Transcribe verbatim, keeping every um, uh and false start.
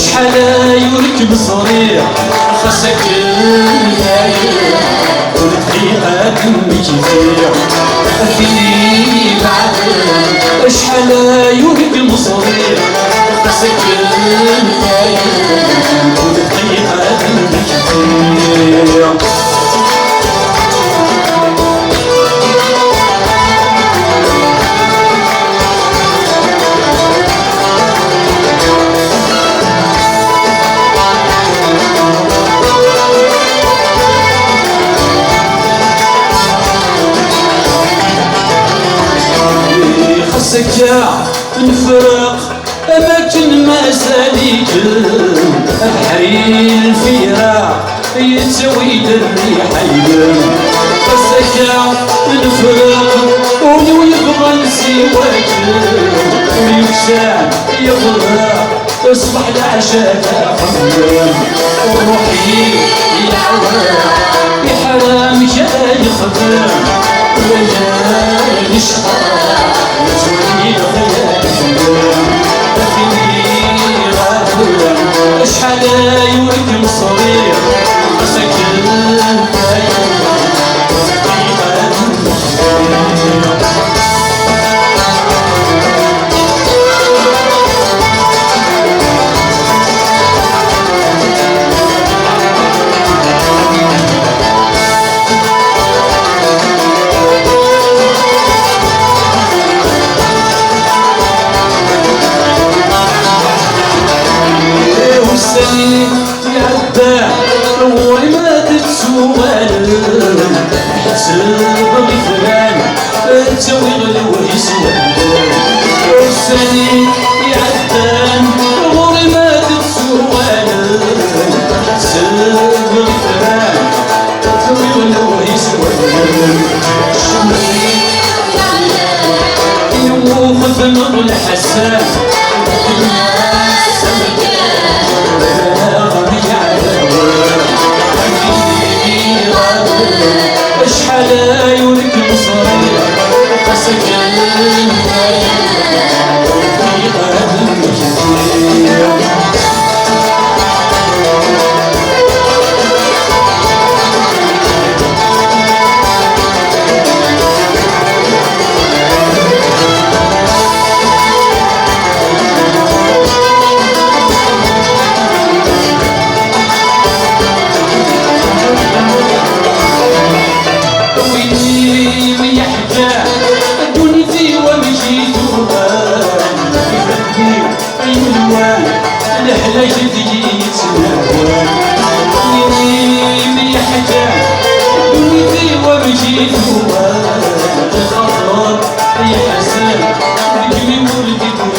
Acḥal ay ur kem-ẓriɣ, xas akken dayen, ur dqiqa ad mmektiɣ. A tin ibeɛden, acḥal ay ur kem-ẓriɣ, xas akken dayen, ur dqiqa ad mmektiɣ. Xas akka nefreq, am akken mazal-ikem abeḥri n lfiraq yettawi-d rriḥa-inem. Xas akka nefreq, ul-iw yebɣan siwa-kem, ul-iw yeksan yeḍleq. Ṣṣbeḥ leɛca taxemmem, ṛṛuḥ-iw yeɛweq, iḥram kra yexdem, wala yecqa, yettwali lxir yexdem. A tin iɣaben, acḥal ay ur kem-ẓriɣ, xas akken dayen, ur dqiqa ad mmektiɣ. Ussan-nni iɛeddan, ɣur-i ma d-ttuɣalen, ḥesbeɣ itran, ttawiɣ lewhi s wahden. Ussan-nni iɛeddan, ɣur-i ma d-ttuɣalen, ḥesbeɣ itran, ttawiɣ lewhi s wahden. Cemsi Yemmut Meɣ Lḥasan, acḥal ay ur kem-ẓriɣ, xas akken dayen, ur dqiqa ad mmektiɣ. Win i m-yeḥkan ddunit-iw amek i tuɣal, ifakken-iw ay ulwan, lehlak deg-i yettnawal. Win i m-yeḥkan ddunit-iw amek i tuɣal, lxaṭer yeḥzen, deg-i ur d-ittnawal.